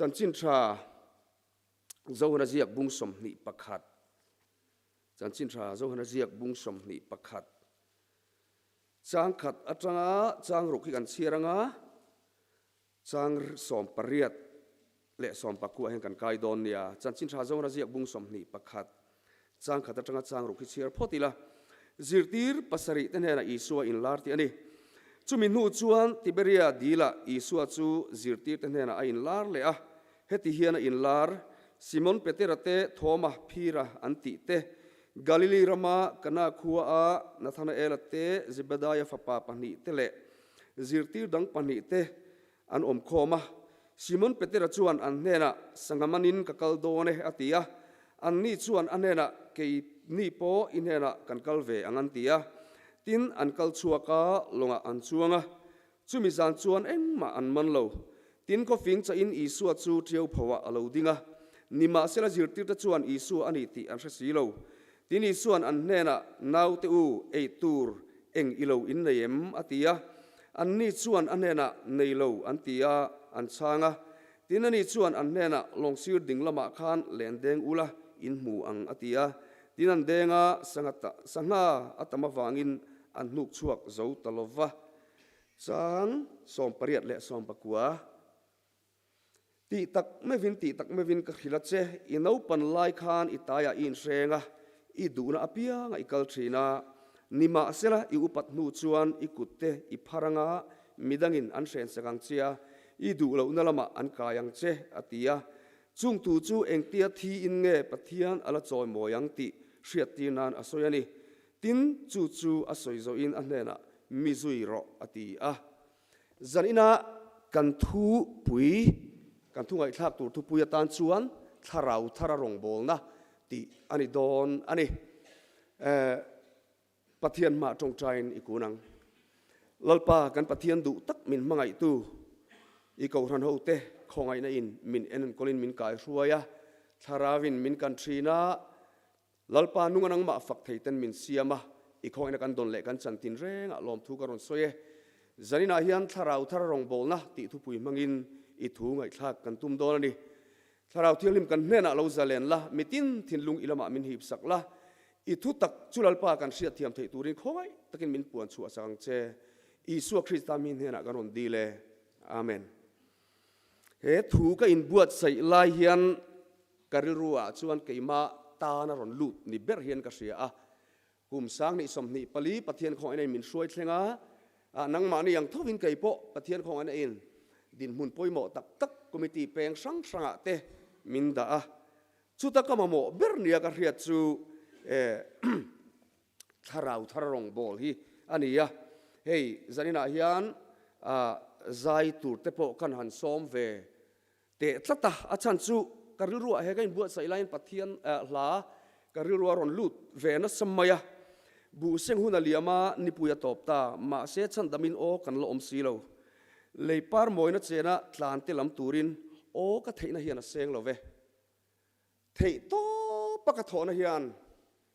Chanchin Tha Zohana ziak bung 21. Chanchin Tha Zohana ziak bung 21. Chang khat atanga chang ruk hi kan chhiar anga, chang 18 leh 19 hian kan kai dawn nia. Chanchin Tha Zohana ziak bung 21. Chang khat atanga chang ruk hi chhiar phawt ila, zirtir pasarih te hnenah Isua inlar tih a ni. Chumi hnu chuan Tiberia dilah Isua chu zirtir te hnenah a inlar leh a, heti hian a inlar, Simon Petera te, Thoma, Phira an tih te, Galili rama Kana khua a Nathanaela te, Zebediah fapa pahnih te leh zirtir dang pahnih te An awm khawm a, Simon Petera chuan an hnenah, Sangha manin ka kal dawn e, a ti a. Anni chuan a hnenah, Kei ni pawh i hnenah kan kal ve ang, an ti a. Tin, an kal chhuak a, lawngah an chuang a. Chumi zan chuan engmah an man lo. Tin, khawfing chahin Isua chu ṭiau phoah a lo ding a. Nimahsela zirtirte chuan Isua a ni tih an hre si lo. Tin, Isua'n an hnenah, Naute u, ei tur eng i lo innei em? a ti a. Anni chuan a hnenah, Nei lo, an ti a, an chhang a. Tin, ani chuan an hnenah, Lawngsir ding lamah khan len deng ula, in hmu ang, a ti a. Tin, an deng a, sangha a tam avangin an hnuk chhuak zo ta lo va. Chang 18 leh 19. Tih tak meuhin, tih tak meuhin ka hrilh a che, i naupan lai khan i taiah i inhreng a, i duhna apiangah i kal thin a, nimahsela i upat hnu chuan i kutte i phar anga midangin an hrensak ang che a, i duh lohna lamah an kai ang che, a ti a. Chung tu chu engtia thiin nge Pathian a la chawimawi ang tih hriattir nan a sawi a ni. Tin, chu chu a sawi zawhin a hnenah, Mi zui rawh, a ti a. Zanina kan thupui, kan thu ngaihthlak tur thupui atan chuan Thlarau Thara rawngbawlna tih a ni dawn a ni. Pathian hmah tawngtaiin i kun ang. Lalpa kan Pathian duh tak min hmangaihtu, i kohhran hote khawngaihna in min enkawlin min kaihruai a, Thlarauin min kan thin a, Lalpa nunga nangmah fak thei ten min siam a, i khawngaihna kan dawn leh kan chan tin rengah lawmthu ka rawn sawi e. Zaninah hian Thlarau Thar rawngbawlna tih thupui hmangin i thu ngaihthlak kan tum dawn a ni. Thlarau Thianghlim kan hnenah lo zalen la, mitin thinlung i lamah min hip sak la, i thu tak chu Lalpa kan hriatthiam theih turin khawngaih takin min puan chhuah sak ang che. Isua Krista mi hnenah kan rawn dil e. Amen. He thu ka inbuatsaih lai hian ka rilru ah chuan keimah tan a rawn lut ni ber hian ka hria a. Kum 2024 Pathian khawngaihna in min hruai thleng a, nangmahni ang thovin kei pawh Pathian khawngaihna in dinhmun pawimawh tak tak committee peng hrang hrangah te min dah a. Chuta ka mamawh ber nia ka hriat chu Thlarau thar rawngbâwl hi a ni a, hei zaninah hian zai tur te pawh kan han sawm ve teh tlat a, a chhan chu ka rilruah he ka inbuatsaih laiin Pathian hla ka rilrua rawn lut ve nasa mai a, buh seng hun a liam a, nipui a tawp ta, mahse chhandamin aw kan la awm si lo, lei par mawina chena tlan te lam turin aw ka theihna hian a seng lo ve. Theih tawpa ka thawhna hian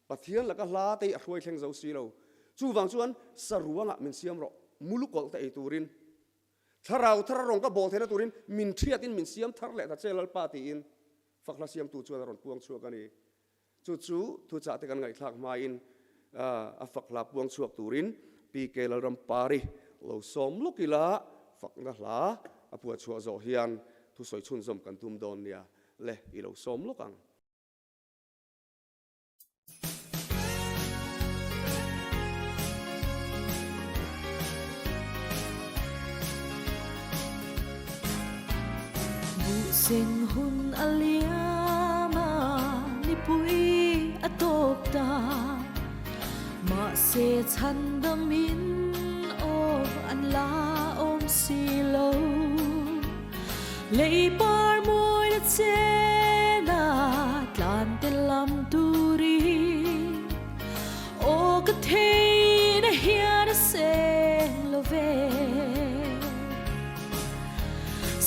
Pathian laka hla te hi a hruai thleng zo si lo. Chuvang chuan saruangah min siam rawh, mulu kawlh te ei turin, thlarau thar a rawn ka bawl theihna turin min thiatin min siam thar leh ta che Lalpa tiin fakhla siamtu chuan a rawn puang chhuak a ni. Chu chu thuchah te kan ngaihthlak hmain a fakhla puang chhuak turin PK Lalrampari lo sawm lawk ila fakna hla a puah chhuah zawh hian thusawi chhunzawm kan tum dawn nia. Le, i lo sawm lawk ang. Buh seng hun a liam a, nipui a tawp ta. Mahse chhandam in aw an la awm si lo. Lei par mawi la chen a, tlan te lam turin aw ka theihna hian a seng lo ve.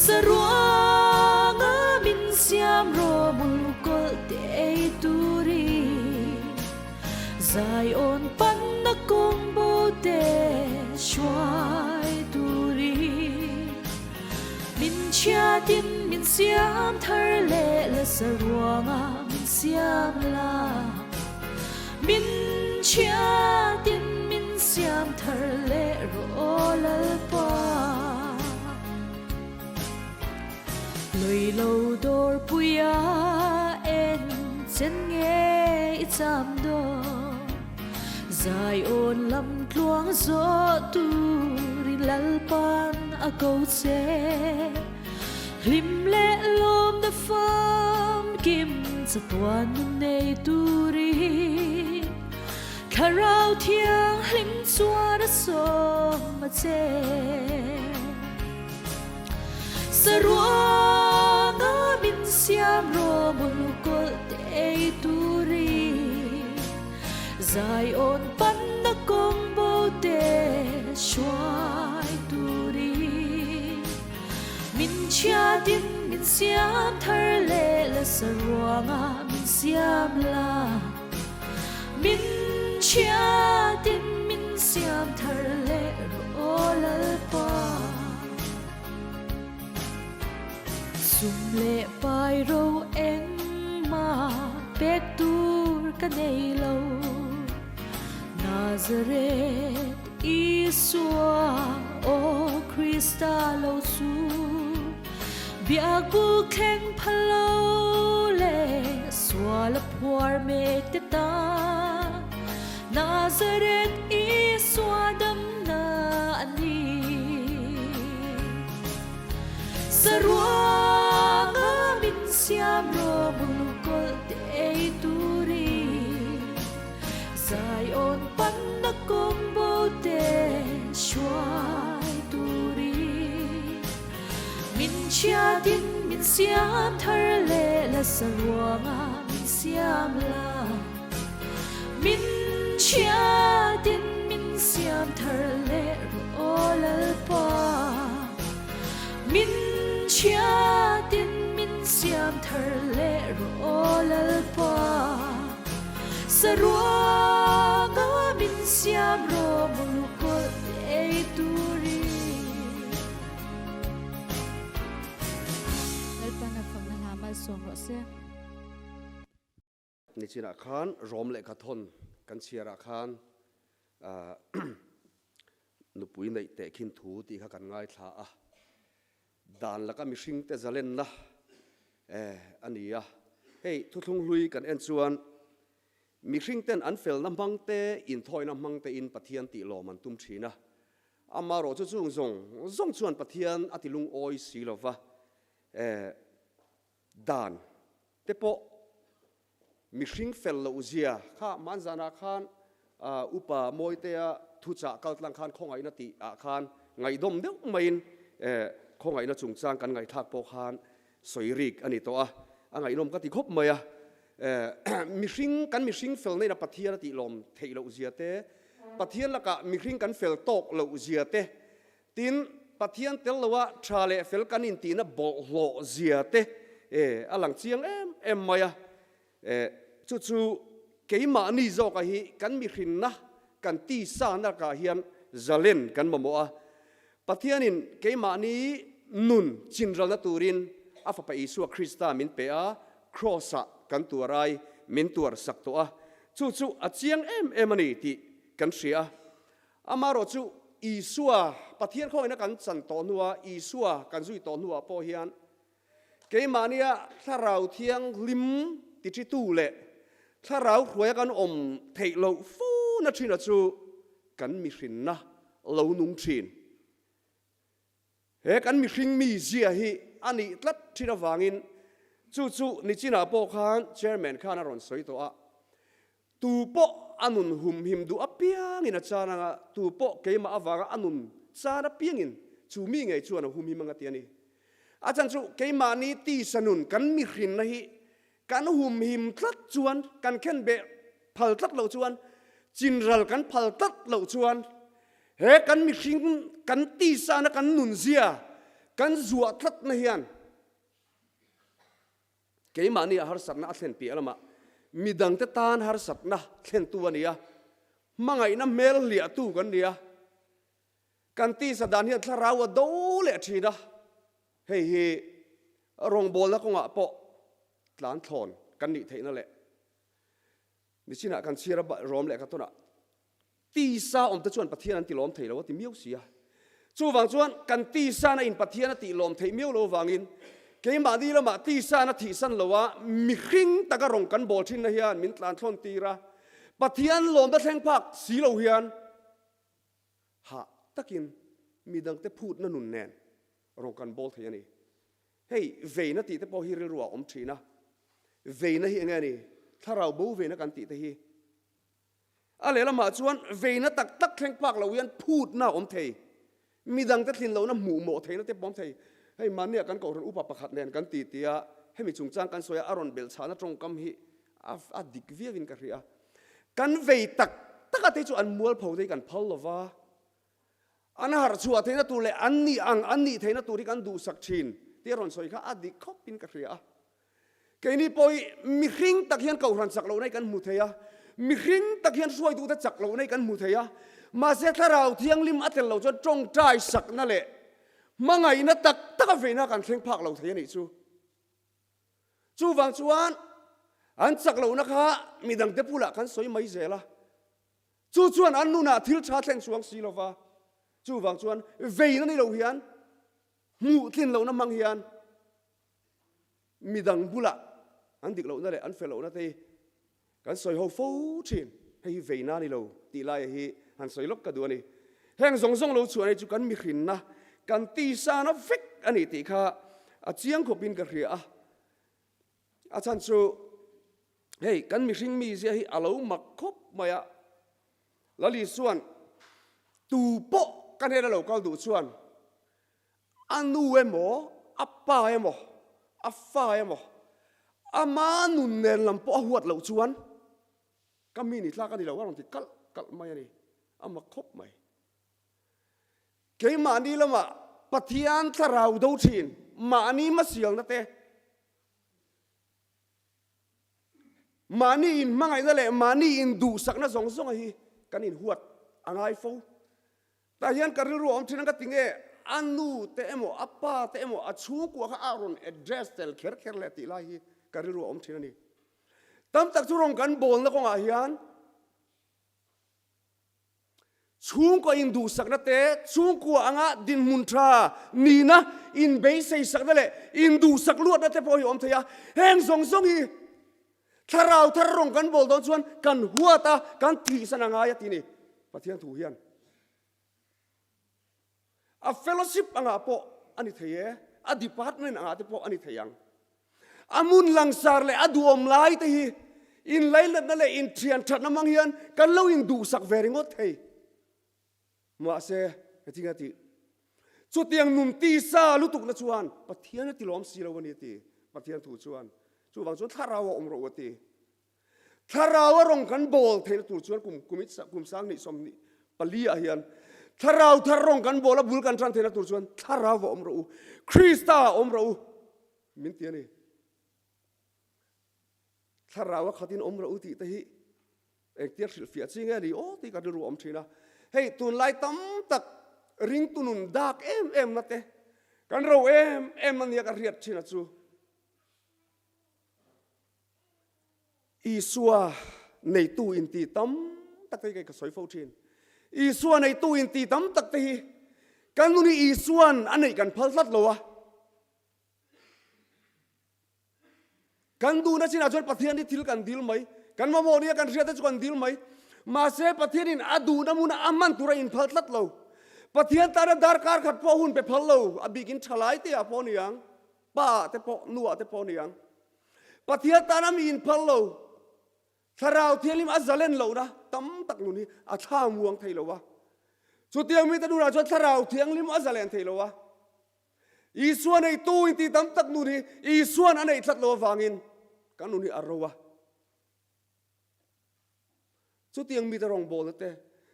Saruanga min siam rawmul kawlh te ei turin Zion panna kawng bo te hruai turin. Min chhiatin min siam. siam thar leh la saruanga min siam la. Min chhiatin min siam thar leh rawh aw Lalpa. Lui lo dawrpuia en chen nge i cham dawn? Zion lam tluang zawh turin Lalpan a ko che. Hlim leh lawmna famkim chatuan nun nei turin Thlarau Thianghlim chuan a sawm a che. Saruanga min siam rawmul kawlh te ei turin Zion panna kawng bo te hruai turin Min chhiatin min siam thar leh la saruanga min siam la. Min chhiatin min siam thar leh rawh aw Lalpa. Sum leh pai ro engmah pek tur ka nei lo. Nazareth Isua aw Krista lo chu biakbu thleng pha lo leh sual a phuar mek te tan Nazareth Isua damna a ni. Saruanga min siam rawmul kawlh te ei turin Zion panna kawng bo te hruai turin Min chhiatin min siam thar leh la saruanga min siam la. Min chhiatin min siam thar leh rawh aw Lalpa. Min chhiatin min siam thar leh rawh aw Lalpa. Saruanga min siam rawh mulu kawlh ei turin. Lalpan a fakna hla malsawm rawh se. Nichinah khan Rom lehkha thawn kan chhiarah khan nupui neih teh khin thu tih kha kan ngaithla a. Dan laka mihringte zalenna a ni a. Hei thuthlung hlui kan en chuan mihringten an felna hmang te, inthawina hmang tein Pathian tih lawm an tum thin a. Amaherawh chu chung zawng zawng chuan Pathian a ti lungawi si lo va. Dan te pawh mihring fel loh zia kha hmanzanah khan Upa Mawitea thuchah kaltlang khan khawngaihna tih ah khan ngaihdawm deuh maiin khawngaihna chungchang kan ngaihthlak pawh khan sawi rik a ni tawh a, a ngaihnawm ka ti khawp mai a. Mihring kan mihring fel na in a Pathian a tih lawm theih loh zia te, Pathian lakah mihring kan fel tawk loh zia te, Tin, Pathian tel loa tha leh fel kan intihna bawlhhlawh zia te a lang chiang em em mai a. Chu chu keimahni zawka hi kan mihrinna, kan tisa nakah hian zalen kan mamawh a. Pathianin keimahni nun chinralna turin a Fapa Isua Krista min pe a, Kraws-ah kan tuar ai min tuar sak tawh a. Chu chu a chiang em em a ni tih kan hria a. Amaherawh chu Isua, Pathian khawngaihna kan chan tawh hnua, Isua kan zui tawh hnuah pawh hian keimahnia Thlarau Thianghlim tiṭitu leh Thlarau hruaia kan awm theih loh funa ṭhina chu kan mihrinna lo nung ṭhin. He kan mihring mizia hi a nih tlat ṭhin avangin chu chu nichinah pawh khan Chairman khan a rawn sawi tawh a, Tu pawh a nun humhim duh apiangin a chan anga, tu pawh keimah avanga a nun chan apiangin chu mi ngei chuan a humhim anga ti a ni. A chan chu keimahni tisa nun kan mihrinna hi kan humhim tlat chuan, kan khenbeh phal tlat loh chuan, chinral kan phal tlat loh chuan he kan mihring kan tisana kan nunzia kan zuah tlatna hian Keimahni a harsatna a thlen piah lamah midangte tan harsatna thlentu a ni a, hmangaihna hmel hliahtu kan ni a, kan tisa dan hian thlarau a do leh thin a, hei hi Rawngbawlna kawngah pawh tlan thlawn kan nih theihna leh nichinah kan chhiar a rawm leh ka tawnah tisa awmte chuan Pathian an ti lawm thei lo a ti miau si a. Chuvang chuan kan tisana in Pathian a tih lawm theih miau lo avangin keimahni lamah tisana thihsan lo a mihring taka rawng kan bawl thinna hian min tlan thlawn tir a, Pathian lawmna thleng phak si lo hian hah takin midangte phutna nun nen rawng kan bawl thei a ni. Hei veina tih te pawh hi rilru ah awm thin a, veina hi enge a ni? Thlarau bo veina kan tih te hi a lehlamah chuan veina tak tak thleng phak lo hian phutna a awm thei, midangte thlin lohna hmuh mawh theihna te pawh awm thei. Hei mahnia kan kohhran upa pakhat nen kan ti tia hemi chungchang kan sawi a, a rawn belhchhahna tawngkam hi a dik viauin ka hria. Kan vei tak tak a te chu an mualpho te hi kan phal lova, An harh chhuah theihna tur leh an nih ang an nih theihna tur hi kan duhsak thin tih a rawn sawi kha a dik khawpin ka hria a. Keini pawh hi mihring tak hian kohhran chak lohna hi kan hmu thei a, mihring tak hian hruaitute chak lohna hi kan hmu thei a, mahse thlarau thianghlim a tel lo chuan tawngtai sakna leh hmangaihna tak taka veina kan thleng phak lo thei a nih chu. Chuvang chuan an chak lohna kha midangte bulah kan sawi mai zel a. Chu chuan an nunah thil tha thleng chuang si lova, chuvang chuan veina ni lo hian, hmuh tlin lohna hmang hian midang bulah an dik lohna leh an fel lohna te hi kan sawi ho fo thin. Hei hi veina ni lo tih laia hi han sawi lawk ka duh a ni. Heng zawng zawng lo chhuah nei chu kan mihrinna, kan tisana vek a ni tih kha a chiang khawpin ka hria a. A chhan chu hei kan mihring mi zia hi a lo mak khawp mai a, Lali chuan tu pawh ka hnena lo kal duh chuan a nu emaw, a pa emaw, a fa emaw, ama nun nen lam pawh a huat loh chuan ka mi ni tlak a ni lo a rawn ti kalh kalh mai a ni, a mak khawp mai. Keimahni lamah Pathian thlarau do thin mahni hmasialna te, mahni inhmangaihna leh mahni induhsakna zawng zawnga hi kan inhuat a ngai fo. Tah hian ka rilru a awm thin ang ka ti nge, a nu te emaw, a pa te emaw, a chhungkua kha a rawn address tel kher kher leh tih lai hi ka rilru a awm thin a ni. Tam tak chu rawn kan bawlna kawngah hian Chhungkaw induhsakna te, chhungkua anga dinhmun tha nihna, inbeiseisakna leh induhsak luatna te pawh hi awm thei a. Heng zawng zawng hi thlarau thar rawng kan bawl dawn chuan kan huat a, kan thihsan a ngai a ti ni Pathian thu hian. A fellowship angah pawh a ni thei e, a department angah te pawh a ni thei ang. A hmun langsar leh a duhawm lai te hi inlainatna leh inthian thatna hmang hian kan lo induhsak ve ringawt thei. Mahse, heti a tih, chutiang nun tisa lutukna chuan Pathian a tilawm si lo a ni a ti, Pathian thu chuan. Chuvang chuan thlarau a awm rawh u a ti. Thlarau a rawng kan bawl theihna tur chuan kum kum kum 20 24 ah hian thlarau thar rawng kan bawl a bul kan tan theihna tur chuan thlarau va awm rawh u, Krista ah awm rawh u min ti a ni. Thlarau a khatin awm rawh u tih te hi engtia hrilhfiah chi nge ni aw tih ka rilru a awm thin a. Hei tunlai tam tak ringtu nun dak em em na te kan ro em em a nia ka hriat thin a chu. Isua neitu inti tam tak te hi ka sawi fo thin. Isua neitu inti tam tak te hi kan nun hi Isuan a neih kan phal tlat lo a. Kan duhna chinah chuan Pathian hi thil kan dil mai. Kan mamawh nia kan hriat te chu kan dil mai. Mahse Pathianin a duhna hmuna a hman tura inphal tlat lo. Pathian tana darkar khat pawh hun pe phal lo, a bikin thalai te ah pawh ni ang. Pa ah te pawh, nu ah te pawh ni ang. Pathian tana mi inphal lo, Thlarau Thianghlim a zalen lohna tam tak nun hi a thla muang thei lo a. Chutiang mite nunah chuan Thlarau Thianghlim a zalen thei lo a. Isua neitu inti tam tak nun hi Isuan a neih tlat lo avangin kan nun hi a ro a. Chutiang mite rawngbawlna te,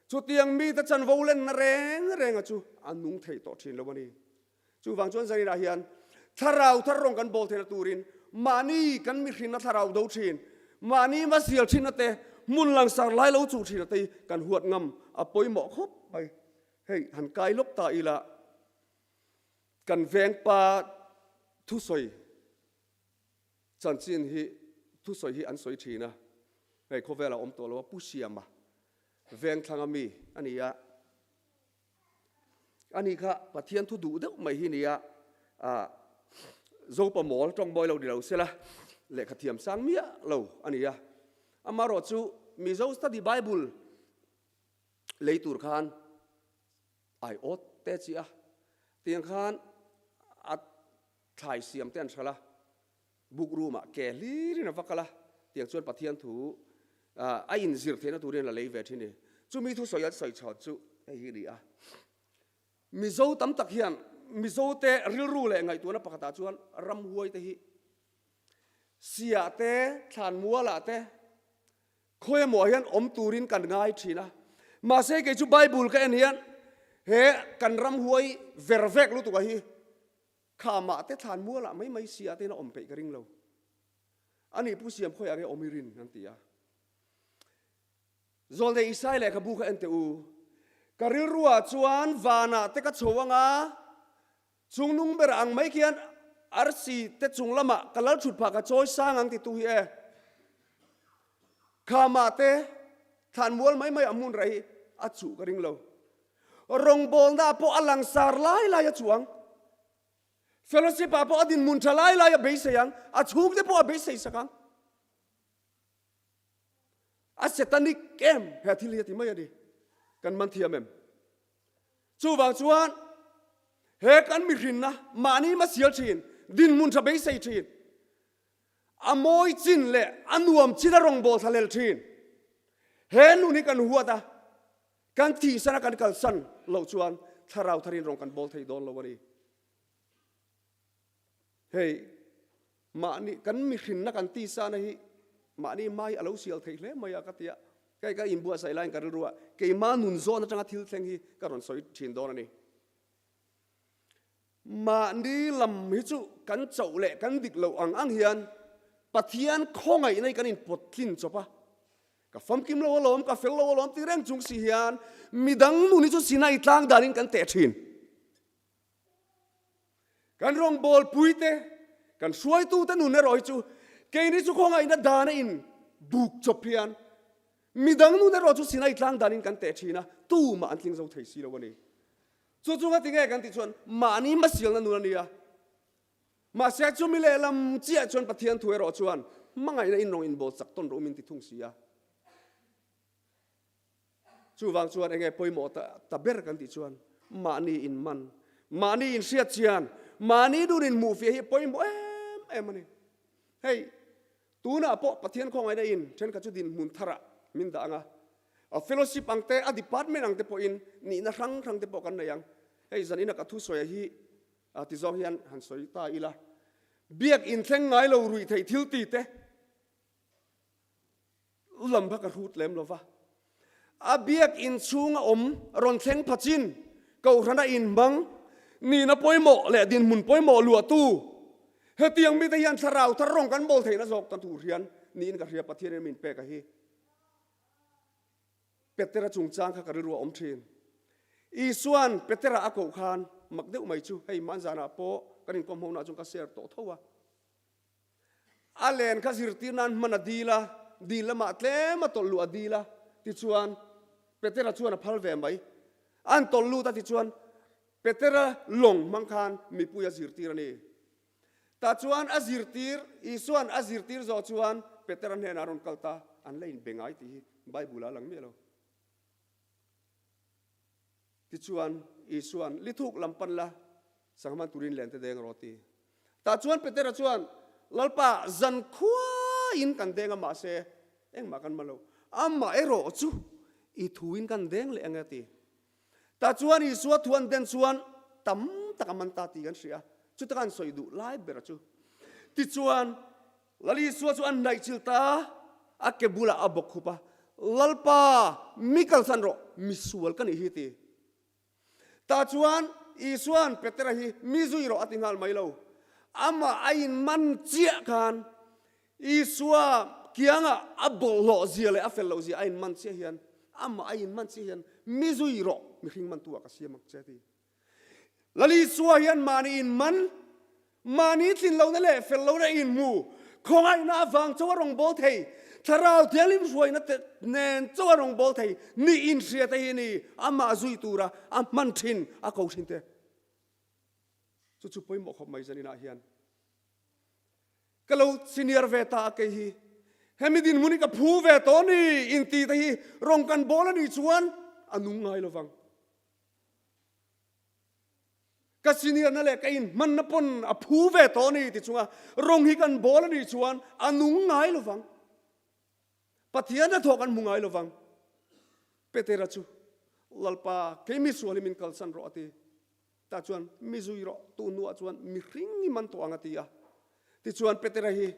chutiang mite chanvo lenna reng renga chu a nung thei tawh thin lo a ni. Chuvang chuan zaninah hian thlarau thar rawng kan bawl theihna turin mahni kan mihrinna thlarau do thin, mahni hmasial thinna te, hmun langsar lai lo chuh thinna te hi kan huat ngam a pawimawh khawp mai. Hei han kai lawk ta ila kan vengpa thusawi. Chanchin hi thusawi hi an sawi thin a, hei khawvelah awm tawh lo a, Pu Siama Vengthlanga mi a ni a, ani kha Pathian thu duh deuh mai hi ni a, ah Zopa mawl tawng mawi lo ni lo sela lehkha thiam sang miah lo a ni a, amaherawh chu Mizo Study Bible lei tur khan ai awt te chi a, tiang khan a thlai siam te an hralh a, book room ah ke hlir in a va kal a, tiang chuan Pathian thu a inzir theihna turin a lei ve thin a ni. Chumi thusawi an sawi chhawn chu hei hi a ni a, Mizo tam tak hian Mizote rilru leh ngaihtuahna pakhatah chuan ramhuai te hi siah te, thlanmualah te, Khawi emaw hian awm turin kan ngai thin a, mahse kei chu Bible ka en hian he kan ram huai ver vek lutuk a hi khamah te thlan mualah mai mai si ah te hian a awm peih ka ring lo. Ani Pu Siam khawiah nge awm i rin an ti a. Zawlnei Isai lehkhabu kha en teh u, ka rilruah chuan vanah te ka chho anga, Chungnung ber ang mai khian arsi te chung lamah ka lal thut phah ka chawi sang ang titu hi e. Khamah te thlan mual mai mai a hmun reh hi a chuh ka ring lo. Rawngbawlna pawh a langsar lai lai a chuh ang. Fellowship ah pawh a dinhmun tha lai lai a beisei ang, a chhungte pawh a beisei sak ang. A satanic em he thil hi a ti mai a ni. Kan man thiam em? Chuvang chuan he kan mihrinna mahni hmasial thin, dinhmun tha beisei thin, a mawi chin leh a nuam chin a rawngbâwl thlalel thin. He nun hi kan huat a, kan thihsan a kan kalsan loh chuan thlarau tharin rawng kan bawl thei dawn lo a ni. Hei mahni kan mihrinna kan tisana hi mahni hma hi a lo sial theih hle mai a ka ti a, kei ka inbuatsaih laiin ka rilru a, keimah nun zawn atanga thil thleng hi ka rawn sawi thin dawn a ni. Mahni lam hi chu kan chauh leh kan dik loh ang ang hian Pathian khawngaihna hi kan inpawt tlin chawp a, ka famkim lo alawm, ka fel lo alawm tih reng chung si hian midang nun hi chu Sinai tlang danin kan teh thin. Kan rawngbawlpuite, kan hruaitute nun erawh hi chu keini chu khawngaihna dana in buk chawp hian midang nun erawh chu Sinai tlang danin kan teh thin a, tumah an tling zo thei si lo a ni. Chu chu ngati nge kan tih chuan mahni hmasialna nun a ni a. Mahse chumi lehlam chiah chuan Pathian thu erawh chuan hmangaihna in rawng inbawl chak tawn rawh u min ti thung si a. Chuvang chuan enge pawimawh ta ta ber kan tih chuan mahni inman, mahni inhriat chian, mahni dun inhmuhfiah hi pawimawh em em a ni. Hei, tunah pawh Pathian khawngaihna in thenkhat chu dinhmun tharah min dah ang a, a fellowship ang te, a department ang te pawhin nihna hrang hrang te pawh kan nei ang. Hei zanina ka thusawi hi ti zawng hian han sawi ta ila, biak inthleng ngai lo ruih theih thil ti te, Lam kha ka hrut lem lo va, a biak inchhunga awm rawn thleng pha chin, Kohhrana inhmang, nihna pawimawh leh dinhmun pawimawh luahtu, hetiang mite hian thlarau thar rawng kan bawl theihna zawk ta tur hian niin ka hria Pathianin min pek a hi. Petera chungchang kha ka rilru a awm thin. Isuan Petera a koh khan mak deuh mai chu hei hmanzanah pawh kan inkawm ho nah chuan ka share tawh tho a. A len kha zirtir nan hman a dil a, dil lamah tlem a tawlh luh a dil a, tichuan Petera chuan a phal ve mai. An tawlh lut a tichuan Petera lawng hmang khan mipui a zirtir a ni. Tah chuan a zirtir, Isua'n a zirtir zawh chuan Petera hnenah a rawn kal ta, an la inbe ngai tih hi Bible-ah a lang miah lo. Tichuan, Isua'n, Lithuk lam pan la, sangha man turin len te deng rawh ti. Tah chuan Petera chuan, Lalpa, zan khuaiin kan deng a, mahse, engmah kan man lo. Amah erawh chu i thuin kan deng leh ang e a ti. Tah chuan Isua thu an den chuan tam tak a man ta tih kan hria. Chuta kan sawi duh lai ber chu. Tichuan, Lal Isua chu an hnaihchilh ta a, a ke bulah a bawk khup a, Lalpa, mi kalsan rawh, misual ka nih hi ti. Tah chuan Isua'n Petera hi mi zui rawh a ti nghal mai lo. Amah a inman chiah khan Isua kiangah a bawlhhlawh zia leh a fel loh zia a inman chiah hian, amah a inman chiah hian mi zui rawh, mihring mantu ah ka siam ang che a ti. Lal Isua hian mahni inman, mahni tlin lohna leh fel lohna inhmu. Khawngaihna avang chauh a rawn bawl thei, Thlarau Thianghlim hruaina te nen chauh a rawn bawl thei nih inhria te hi ni amah zui tura a hman thin a ko thin te. Chu chu pawimawh khawp mai zaninah hian. Ka lo senior ve ta a kei hi. Hemi dinhmun hi ka phu ve tawh a ni inti te hi rawn kan bawl a nih chuan a nung ngai lovang. Ka senior-na leh ka inhmanna pawn a phu ve tawh a ni ti chunga rawng hi kan bawl a nih chuan a nung ngai lovang. Pathian hnathawh kan hmu ngai lovang. Petera chu, Lalpa, kei mi sual hi min kalsan rawh a ti. Tah chuan, Mi zui rawh, tu hnuah chuan mihring i man tawh ang a ti a. Tichuan Petera hi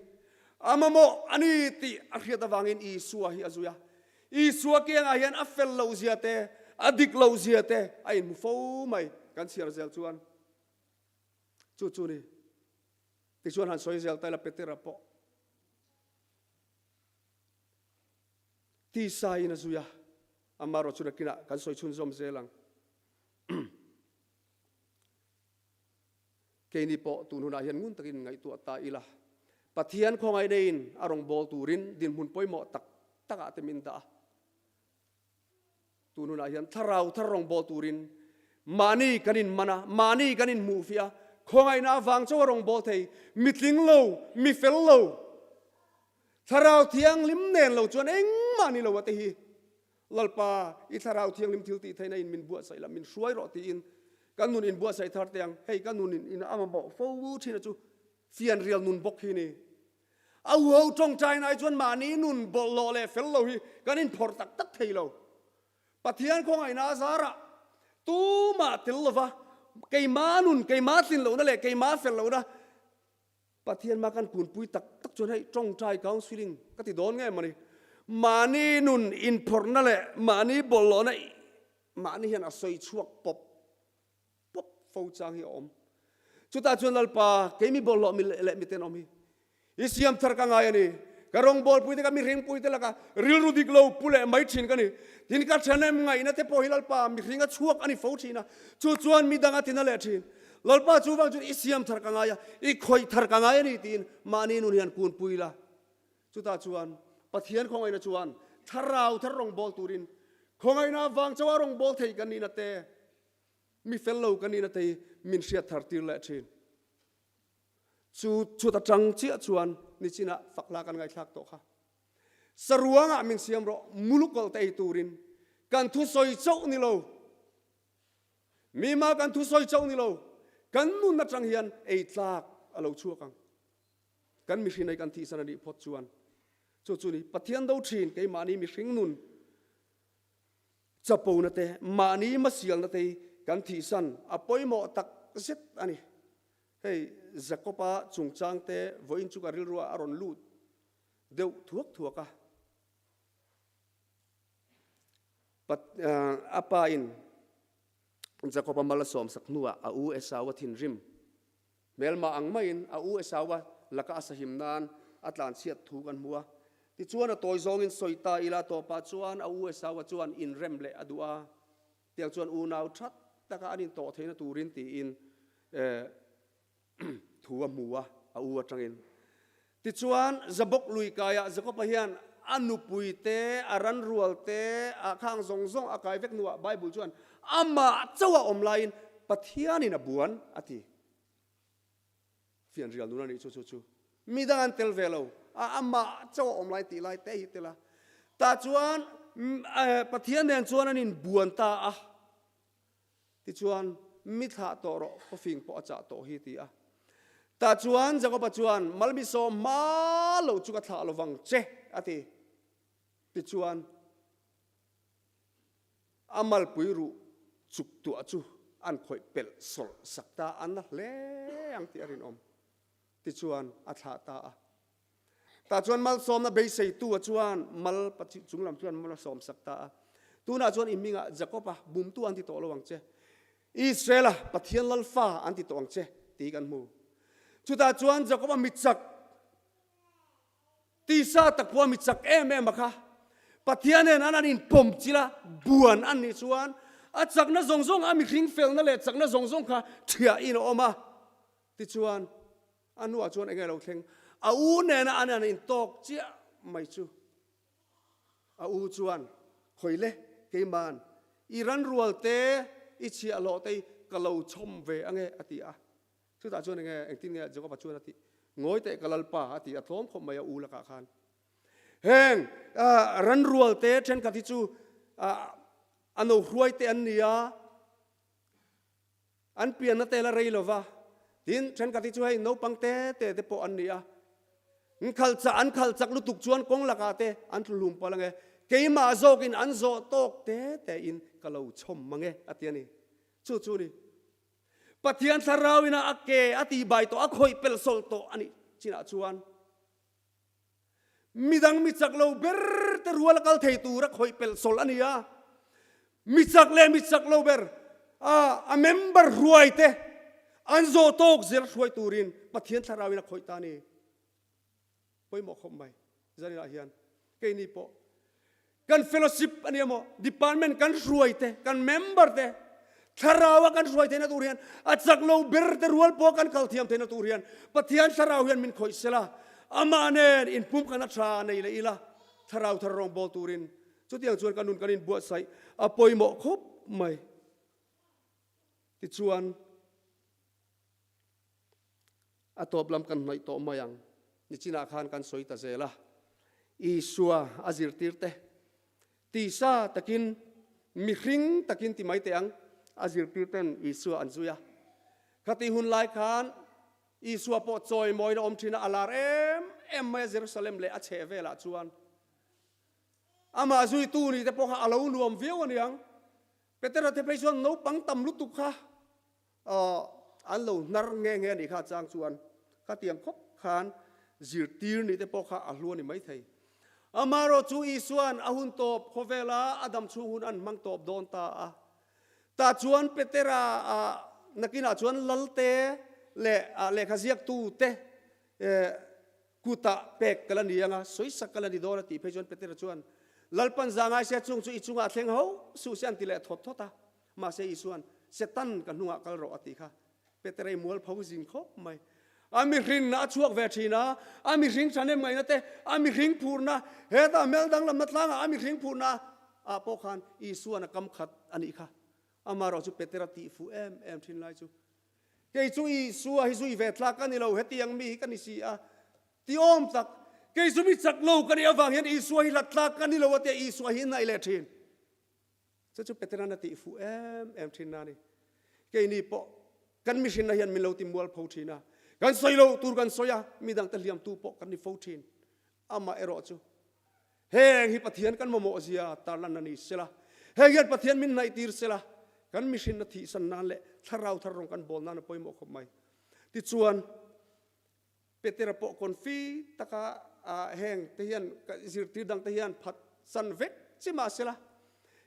a mamawh a ni tih a hriat avangin Isua hi a zui a. Isua kiangah hian a fel loh zia te, a dik loh zia te a inhmu fo mai kan chhiar zel chuan chu chu ni. Tichuan han sawi zel ta ila Petera pawh tisaiin a zui a, amaherawh chu nakinah kan sawi chhunzawm zel ang. Keini pawh tun hunah hian ngun takin ngaihtuah ta ila, Pathian khawngaih neiin a rawngbâwl turin dinhmun pawimawh tak takah te min dah a. Tun hunah hian thlarau thar rawngbâwl turin mahni kan inman a, mahni kan inhmuhfiah a, khawngaihna avang chauha rawngbâwl thei, mi tling lo, mi fel lo, thlarau thianghlim nen lo chuan engmah ni lo a te hi Lalpa, i Thlarau Thianghlim thil tih theihna in min buatsaih la, min hruai rawh tiin ka nun in buatsaih thar teh ang. Hei ka nun in in a mamawh fo thin a chu fianrial nun bawk hi ni. A uho tawngtai nai chuan mahni nun bawlhhlawh leh fel lo hi kan inphawrh tak tak thei lo. Pathian khawngaihna a zarah tumah tel lova keimah nun, keimah tlin lohna leh keimah fel lohna Pathian mah kan kunpui tak tak chuan hei tawngtai counselling ka ti dawn nge mawni. Mahni nun inphawrhna leh mahni bawlhhlawhna mahni hian a sawi chhuak pawp pawp fo chang hi a awm. Chutah chuan Lalpa, keimi bawlhhlawh mi leh miten awm hi i siam thar ka ngai a ni. Ka rawngbawlpui te ka mihringpui te laka rilru dik lo pu leh mai thin ka ni. Tin ka ṭhahnem ngaihna te pawh hi Lalpa mihring a chhuak a ni fo thin a, chu chuan midang a tina leh thin. Lalpa chu vang chuan i siam thar ka ngai a, i khawih thar ka ngai a ni tiin mahni nun hian kunpui la. Chutah chuan Pathian khawngaihna chuan thlarau thar rawngbâwl turin khawngaihna avang chauha rawngbâwl thei kan nihna te, mi fel lo kan nihna te hi min hriat thar tir leh thin. Chu chhut atang chiah chuan nichinah fak hla kan ngaithlak tawh kha. Saruangah min siam rawh, mulukawlh te ei turin kan thusawi chauh ni lo. Mima kan thusawi chauh ni lo, kan nun atang hian ei tlak a lo chhuak ang. Kan mihring nei kan thihsan a nih phawt chuan chu chu ni Pathian do thin keimahni mihring nun chapona te, mahni masialna te hi kan thihsan a pawimawh tak zet a ni. Hei Jakob-a chungchang te vawiin chu ka rilruah a rawn lut deuh thuak thuak a. A pa in Jakob-a mal a sawmsak hnuah a u Esau-a thinrim hmelma ang maiin a u Esau-a laka a sahim nan a tlanchhiat thu kan hmu a. Tichuan a tawi zawngin sawi ta ila tawpah chuan a u Esau-a chuan inrem leh a duh a, tiang chuan unau that taka an intawh theihna turin tiin thu a hmu a, a u atangin. Tichuan, Jabok lui kaiah Jakob-a hian a nupui te, a ranrual te, a khang zawng zawng a kai vek hnuah Bible chuan amah chauh a awm laiin Pathianin a buan a ti. Fianrial nun a nih chu chu chu. Mi dang an tel ve lo, a amah chauh a awm lai tih lai te hi tel a. Tah chuan Pathian nen chuan an inbuan ta a. Tichuan, Mi thlah tawh rawh, khawfing pawh a chah tawh hi, ti a. Tah chuan Jakoba chuan, Malmisawm hma lo chu ka thlah lo vang che, a ti. Tichuan, a malpui ruh chuk tuah chu an khawih pelh sawlh sak ta, a na hle ang tih a rinawm. Tichuan, a thlah ta a. Tah chuan malsawmna beiseitu-a chuan mal chung lam chuan mal a sawmsak ta a. Tunah chuan i hmingah Jakob-a bumtu an ti tawh lo ang che. Israel-a Pathian Lalfa an ti tawh ang che tih kan hmu. Chutah chuan Jakob-a mi chak, tisa tak pawha mi chak em em a kha. Pathian nen an an inpawm chil a, buan an nih chuan a chakna zawng zawng, a mihring felna leh chakna zawng zawng kha thiahin a awm a. Tichuan, A hnuah chuan enge lo thleng? a u nena an han intawk chiah mai chu a u chuan, Khawi le, keiman i ranrual te, i chhiahhlawh te hi ka lo chhawm ve ange, a ti a. Chutah chuan enge, engtin nge Jakob-a chuan a tih? Ngawi teh ka Lalpa, a ti a, tlawm khawp mai a u lakah khan. Heng ranrual te thenkhat hi chu a no hruai te an ni a, an pianna te la rei lo va, tin thenkhat hi chu hei naupang te te te pawh an ni a, an khalh chak an khalh chak lutuk chuan kawng lakah te an tlu hlum palh ange, keimah zawkin an zawh tawk te te in ka lo chhawm mang e a ti a ni. Chu chu ni. Pathian thlarau ina a ke a tihbai tawh a khawih pelh sawlh tawh a nih chinah chuan Midang mi chak lo ber te rual a kal thei tur a khawih pelh sawlh a ni a, mi chak leh mi chak lo ber a a member hruai te an zawh tawk zel hruai turin Pathian thlarau in a khawih ta a ni. Pawimawh khawp mai zaninah hian keini pawh Kan fellowship a nia maw, department kan hruai te, kan member te thlarau a kan hruai theihna tur hian a chak lo ber te rual pawh kan kal thiam theihna tur hian Pathian thlarau hian min khawih sela, amah nen inpum khan a tha nei leh ila thlarau thar rawngbawl turin chutiang chuan kan nun kan inbuatsaih a pawimawh khawp mai. Tichuan A tawp lam kan hnaih tawh mai ang. Nichinah khan kan sawi ta zel a, Isua a zirtir te, tisa takin, mihring takin ti mai teh ang, a zirtir ten Isua an zui a. Khati hun lai khan Isua pawh chawimawina awm thin a, a lar em em mai a Jerusalem leh a chheh velah chuan. Amah zuitu ni te pawh kha a lo nuam viau a niang. Petera te phei chuan naupang tam lutuk kha Aw, an lo hnar nghe nghe a nih kha chang chuan khatiang khawp khan zirtir nih te pawh kha a hlu a ni maithei. Amaherawh chu Isua'n a hun tawp khawvela a dam chhung hun an hmang tawp dawn ta a. Tah chuan Petera ah nakinah chuan Lalte leh lehkha ziaktu te kutah pek ka la ni anga sawisak ka la ni dawn a tih phei chuan Petera chuan Lalpan za ngai se chung chu i chungah thleng ho suh se an ti leh thawt thawt a. Mahse Isua'n, Satan ka hnungah kal rawh a tih kha Peterei mualpho zin khawp mai. A mihrinna a chhuak ve thin a, a mihring thahnem ngaihna te, a mihring phurna, hetah hmel danglamna tlangah a mihring phurna ah pawh khan Isua'n a kam khat a nih kha. Amaherawh chu Petera tih fuh em em thin lai chu, Kei chu Isua hi zui ve tlak a ni lo, hetiang mi hi ka ni si a, ti awm tak. Kei chu mi chak lo ka nih avang hian Isua hi hlat tlak ka ni lo a tia Isua hi hnaih leh thin. Chu chu Peteran a tih fuh em em thin na a ni. Keini pawh kan mihrinna hian min lo ti mual pho thin a, kan sawi lo tur kan sawi a, midangte hliamtu pawh kan ni fo thin. Amah erawh chu heng hi Pathian kan mamawh zia tarlan a ni sela, heng hian Pathian min hnaih tir sela, kan mihrinna thihsan nan leh thlarau thar rawng kan bawl nan a pawimawh khawp mai. Tichuan, Petera pawh confi taka heng te hian zirtir dang te hian phat san vek chi mah sela,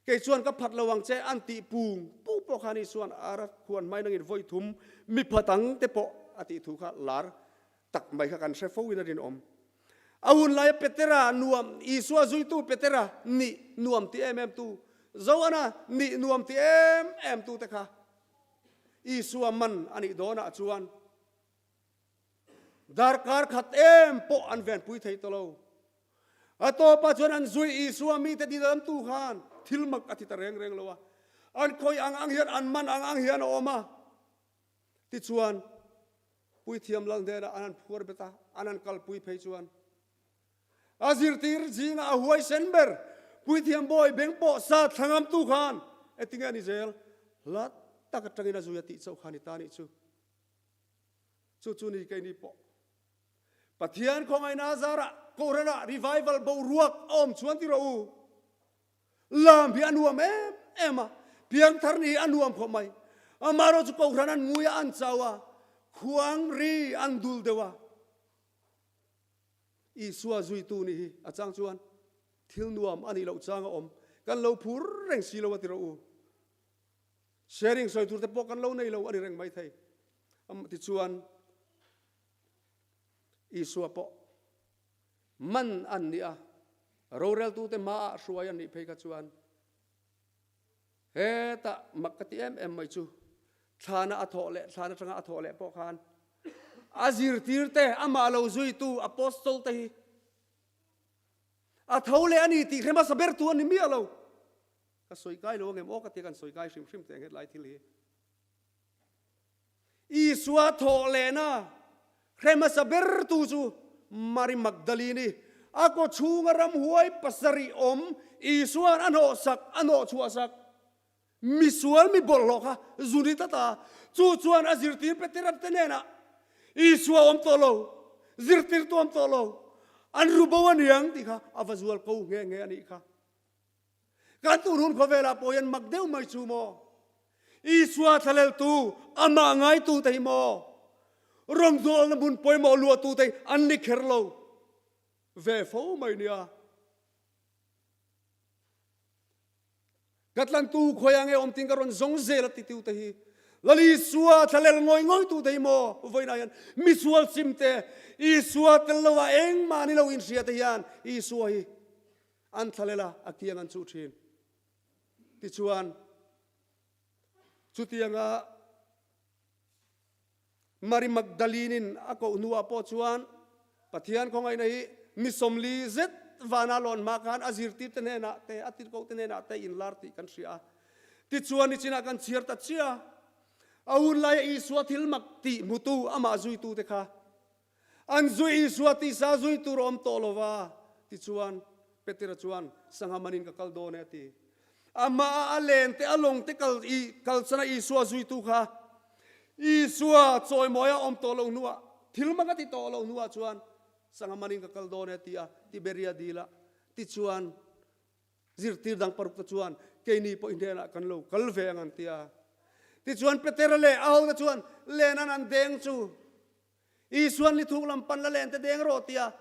kei chuan ka phat lo ang che an tih pung pung pawh kha ni chuan ara khuan hmai nangin vawi thum mi phat ang te pawh a tih thu kha lar tak mai kha kan hre fo in a rinawm. A hun laia Petera nuam Isua zuitu Petera nih nuam ti em em tu, Zoana nih nuam ti em em tu te kha Isua man a nih dawnah chuan Darkar khat em pawh an venpui thei ta lo. A tawpah chuan an zui Isua mite didamtu khan thil mak a ti ta reng reng lo a. An khawih ang ang hian an man ang ang hian a awm a. Tichuan, Puithiam Lal hnenah an han phuar bet a, an han kalpui phei chuan a zirtir zingah a huaisen ber Puithiam bawi beng pawh sa thlangamtu khan engtinge a ni zel? Hla tak atangin a zui a tih chauh kha a ni ta nih chu. Chu chu ni keini pawh Pathian khawngaihna zarah Kohhranah revival boruak a awm chuan ti rawh u. Lam hi a nuam em em a, piangthar ni hi a nuam khawp mai. Amaherawh chu Kohhran an ngui a, an chau a, khuang ri an dul deuh a. Isua zuitu ni hi a chang chuan thil nuam a nih loh chang a awm. Kan lo phur reng si lo a ti rawh u. Sharing sawi tur te pawh kan lo nei lo a ni reng mai thei. Tichuan, Isua pawh man an nih a, roreltute hmaah hruai an nih phei kha chuan hetah mak ka ti em em mai chu thlana a thawh leh thlan atanga a thawh leh pawh khan. A zirtirte, amah lo zuitu Apostle te hi a tho leh a ni tih hre hmasa ber tu a ni miah lo. Ka sawi kai lo angem aw ka tia kan sawi kai hrim hrim teh ang hetlai thil hi. Isua thawh lehna hre hmasa ber tu chu Mari Magdalene-i, a kaw chhunga ramhuai pasarih awm Isua'n a hnawhsak, a hnawhchhuahsak. Misual mi bawlhhlawh kha zu ni tlat a, chu chuan a zirtir Petera te hnenah, Isua awm tawh lo, zirtirtu awm tawh lo, an ru bo a niang tih kha a va zual ko nghe nghe a nih kha. Kan tun hun khawvelah pawh hian mak deuh mai chu maw? Isua thlaleltu, amah ngaitu te hi maw? Rawngbawlna hmun pawimawh luahtu te hi an ni kher lo ve fo mai nia. Ka tlantu khawiah nge awm tiin ka rawn zawng zel a titu te hi Lal Isua thlalel ngawi ngawi tu te hi maw vawiinah hian misual sim te Isua tel lo ah engmah ni lo inhria te hian Isua hi an thlalel a a kiang an chuh thin. Tichuan chutianga Mari Magdalene-in a koh hnuah pawh chuan Pathian khawngaihna hi mi 40 zet vana lawn hma khan a zirtirte hnenah te, a tirhkohte hnenah te inlar tih kan hria a. Tichuan nichinah kan chhiar ta chiah a, a hun laia Isua thil mak tih hmutu amah zuitute kha an zui Isua tisa zui tur a awm tawh lo va. Tichuan Petera chuan, Sangha manin ka kal dawn e a ti. Amah a a len te a lawng te kal i kal chana Isua zuitu kha Isua chawimawi a awm tawh lo hnuah thil mak a ti tawh lo hnuah chuan sangha manin ka kal dawn e ti a Tiberia dil a tichuan zirtir dang paruk te chuan keini pawh i hnenah kan lo kal ve ang an ti a. Tichuan Petera leh a hote chuan len an an deng chu Isua'n ni thuk lam pan la len te deng rawh tia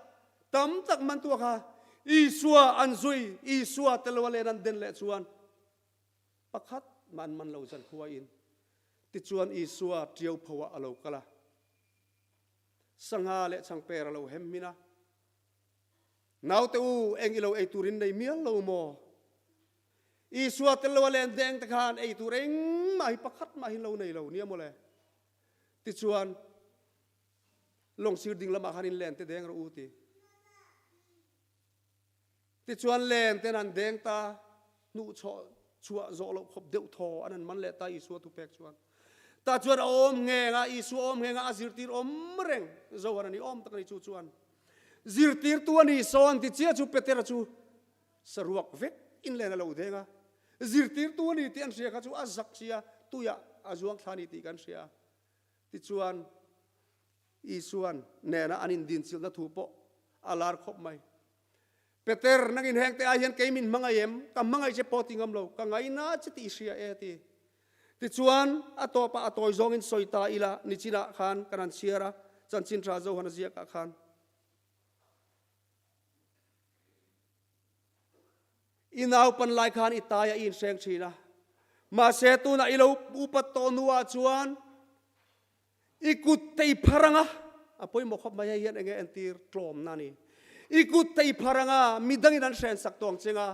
tam tak man tua kha Isua an zui, Isua tel lo a len an den leh chuan pakhat mah an man lo zan khua in. Tichuan Isua ṭiau pho ah a lo kal a, sangha leh changper a lo hem hmin a, Naute u, eng i lo ei tur in nei mial lo maw? Isua tel lo a len deng te khan ei tur engmah hi pakhat mah hi lo nei lo nia mawle. Tichuan, lawng sir ding lamah khan in len te deng rawh u ti. Tichuan len ten an deng ta, hnuh chhuah chhuah zawh loh khawp deuh thaw an han man leh ta Isua thupek chuan. Tah chuan a awm ngheng a, Isua awm ngheng a, a zirtir awm reng Johan a ni awm tak a ni chu chuan. Zirtirtu a ni sawn ti chiah chu Petera chu saruak vek in len a lo deng a, zirtirtu a ni tih an hria kha chu a zak sia, tuiah a zuang thla a ni tih kan hria. Tichuan, Isuan nena an indinchilhna thu pawh a lar khawp mai. Peter, nangin hengte ai hian kei min hmangaih em? Ka hmangaih che pawh ti ngam lo, ka ngaina che tih i hria e a ti. Tichuan, a tawpah a tawi zawngin sawi ta ila, nichinah khan kan han chhiar a, chanchin tha Johan a ziakah khan. I naupan lai khan i tai a i inhreng thin a, mahse tunah i lo upat tawh hnuah chuan i kut te i phar ang a, a pawimawh khawp mai hei hian enge entir tlawmna a ni. I kut te i phar ang a, midangin an hren sak tawh ang che nga,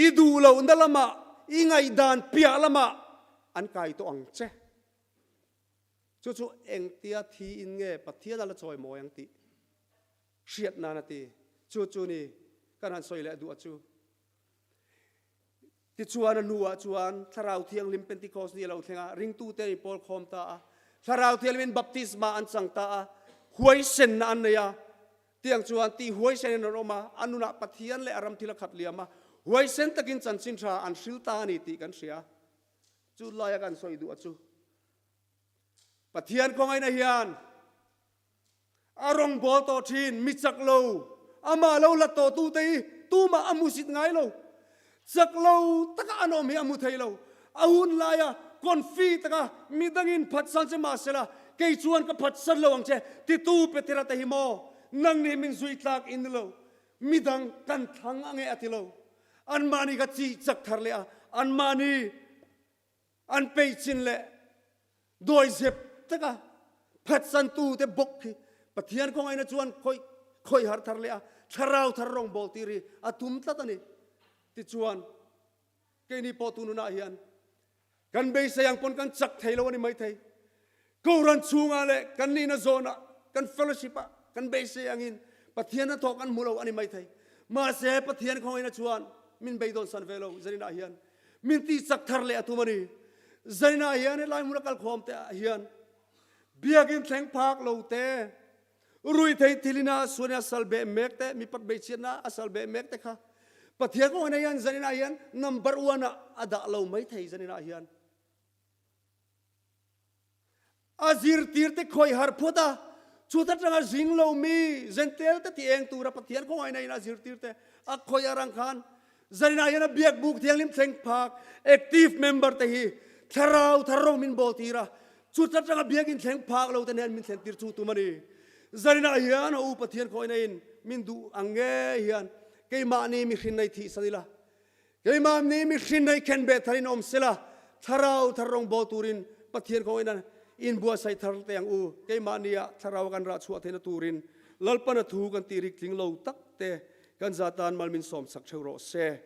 i duh lohna lamah, i ngaihdan piah lamah an kai tawh ang che. Chu chu engtia thiin nge Pathian a la chawimawi ang tih hriat nan a ti. Chu chu ni kan han sawi leh duh a chu. Tichuan a hnuah chuan Thlarau Thianghlim Pentecost ni a lo thleng a, ringtute an inpawl khawm ta a, Thlarau Thianghlimin baptisma an chang ta a, huaisenna an nei a, tiang chuan tih huaisenin an awm a, a nunah Pathian leh a ram thil a khat liam a, huaisen takin chanchin tha an hril ta a ni tih kan hria. Chu laia kan sawi duh a chu. Pathian khawngaihna hian A rawngbâwl tawh ṭhin, mi chak lo, amah lo la tawhtute hi tumah a hmusit ngai lo. Chak lo taka an awm hi a hmu thei lo. A hun laia confi taka mi dangin phatsan che mahsela kei chuan ka phatsan lo ang che titu Petera te hi maw nang nih min zui tlak in ni lo, mi dang kan thlang ange a ti lo. Anmahni kha chi chak thar leh a, anmahni An peichin leh dawizep taka phatsantute bawk hi Pathian khawngaihna chuan khawih khawih har thar leh a thlarau thar rawngbâwl tir hi a tum tlat a ni. Tichuan, keini pawh tununah hian kan beisei ang pawn kan chak thei lo a ni maithei. Kohhran chhungah leh kan nihna zawnah, kan fellowship-ah kan beisei angin Pathian hnathawh kan hmu lo a ni maithei. Mahse, Pathian khawngaihna chuan min beidawnsan ve lo. Zaninah hian min tihchak thar leh a tum a ni. Zaninah hian helai hmuna kalkhawm te ah hian biakinn thleng phak lo te, ruihtheih thilina suanin a sal beh mek te, mipat hmeichhiatna a sal beh mek te kha Pathian khawngaihna hian zaninah hian number one ah a dah lo maithei zaninah hian. A zirtirte khawih harh phawt a, chuta tanga zing lo mi Zentel te ti eng tura Pathian khawngaihna in a zirtirte a khawih a rang khan zaninah hian a biak buk thianghlim thleng phak active member te hi thlarau thar rawng min bawl tir a, chuta tanga biakin thleng phak lo te nen min thlen tir chu tum a ni. Zaninah hian a u Pathian khawngaihna in min duh ang nge hian keimahni mihrin nei thih san ila Keimah nih mihrin nei khenbeh thar in awm sela, thlarau thar rawngbawl turin Pathian kawngin in buatsaih thar teh ang u. Keimah nia thlarau kan rah chhuah theihna turin Lalpan a thu kan tih rik tling lo tak te kan za tan mal min sawm sak theuh rawh se.